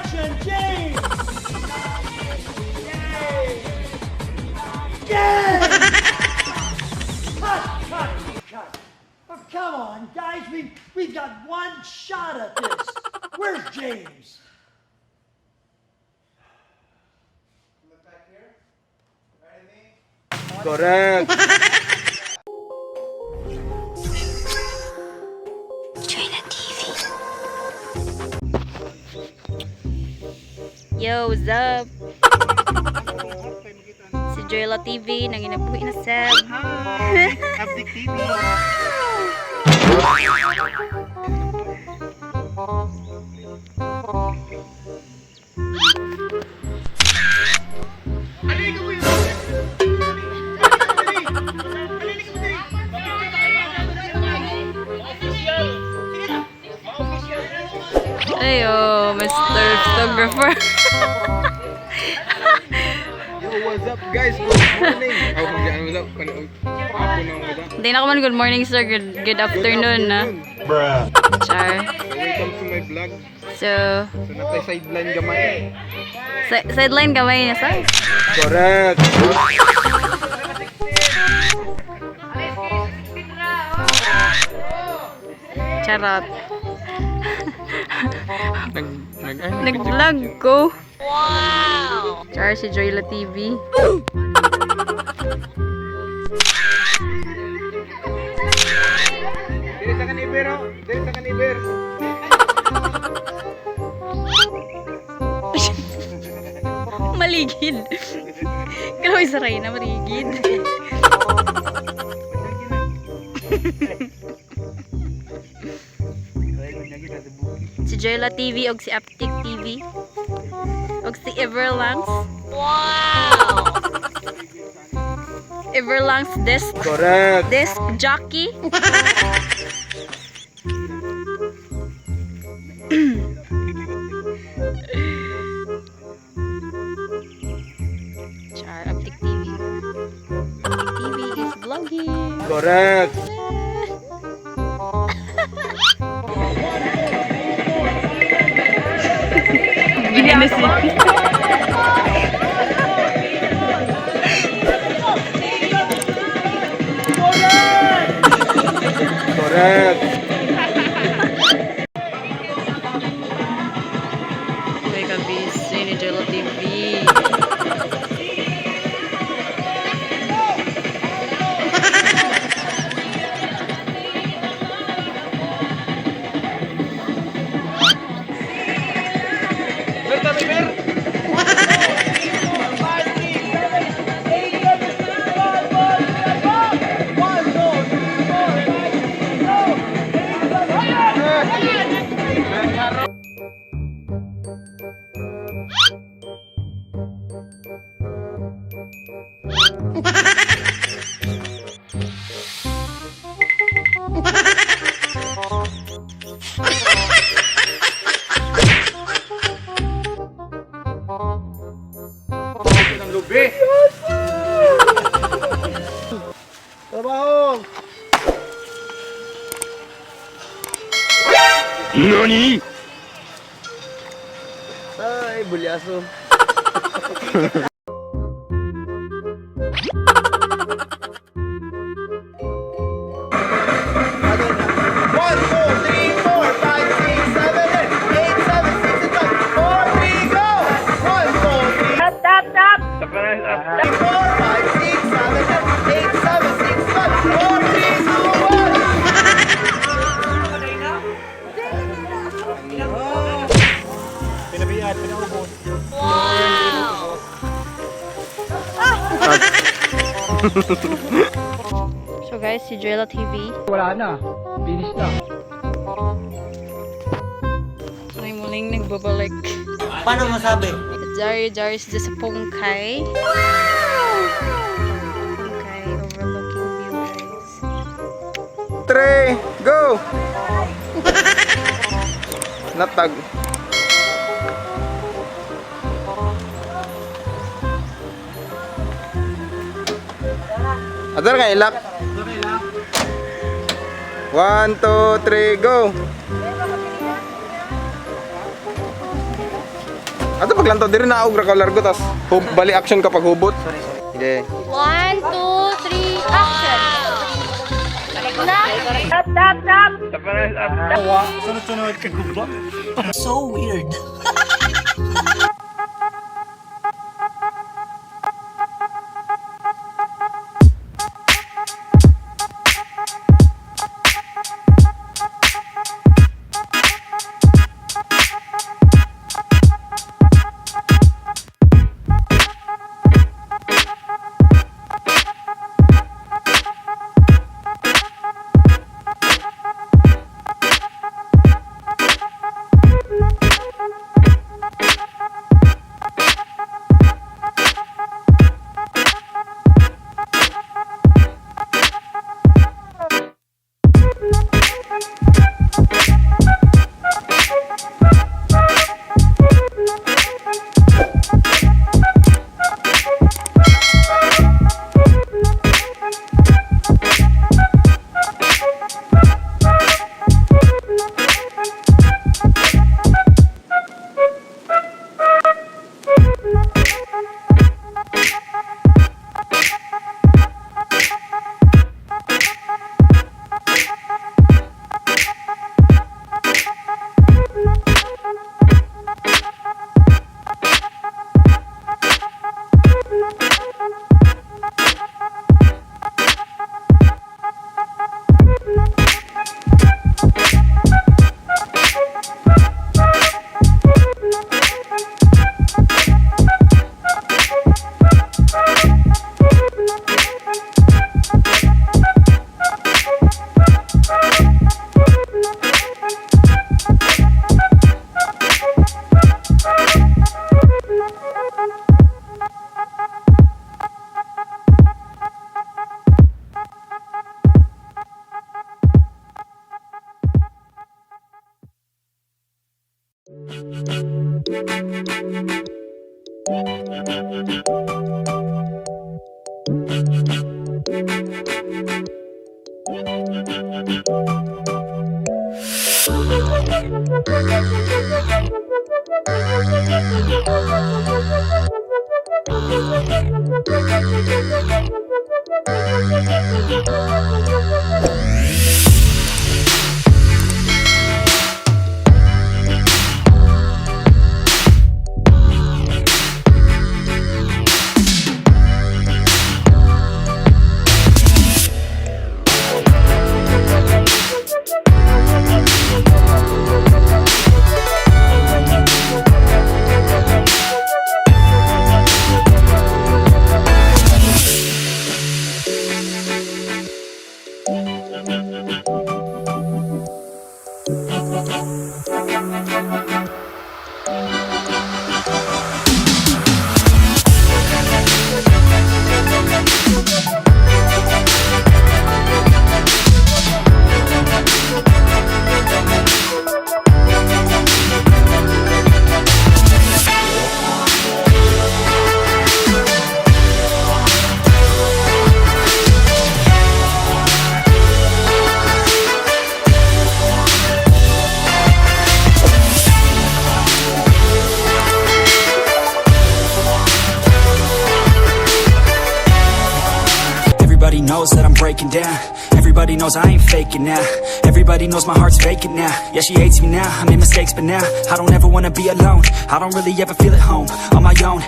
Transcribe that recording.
Attention, James! James! James! Cut, cut, cut. Oh, come on, guys. We've got one shot at this. Where's James? Look back here. Right at me. Correct. China TV. Yo, what's up? Si Joyla TV, nanginabuhi na sab. Hi! Abdik TV. Ayo, Mr. Photographer. Yo, what's up, guys? Good morning. Oh, what's up? Hapon na, what's up? Hindi na ako man good morning, sir. Good afternoon na. Bruh. Char. Welcome to my vlog. So, So, natay sideline gamay. Sideline gamay na, sir. Correct. Charot. Nag, nag, ay, Nag-vlog ko. Wow! Char, si Joyla TV. Dili sa kaniber, oh. Dili sa kaniber. Maligid. Kalaw isa rin na maligid. Si Joyla TV og si Aptic TV og si Everlangs. Wow! Everlangs disc Correct. disc jockey. Char, Aptic TV. Aptic TV is vlogging. Correct. Gini na si. Correct. May kabisi ni Jello TV. Berta, beber. 5, 6, 7, 8, 7, 6, 5, 4, 3, 2, 1, 2, 3, 4, 5, 6, go! 8, 7, 8! Ng lubi. Trabaho! NANI? Ay, bulyaso. One, two, three, four, five, six, seven, eight, eight, seven, six, and five, four, three, go! One, two, three. Stop, stop, stop! Four, five, six, seven, eight, eight, seven, six, five, four, three, two, one. Pinabiyan, pinaubos. Wow! So guys, si Joyla TV. Wala na. Finish na. So ay muling nagbabalik. Paano masabi? Jari Jari is just a pungkay. Pungkay overlooking view, guys. Three, go! Natag. Adar ka ilak. One, two, three, go! Ato paglantaw diri na og ra ka largo tas hub, bali action kapag hubot. Okay. One, two, three, action! Na! So weird. Everybody knows that I'm breaking down. Everybody knows I ain't faking now. Everybody knows my heart's vacant now. Yeah, she hates me now. I made mistakes, but now I don't ever wanna be alone. I don't really ever feel at home. On my own.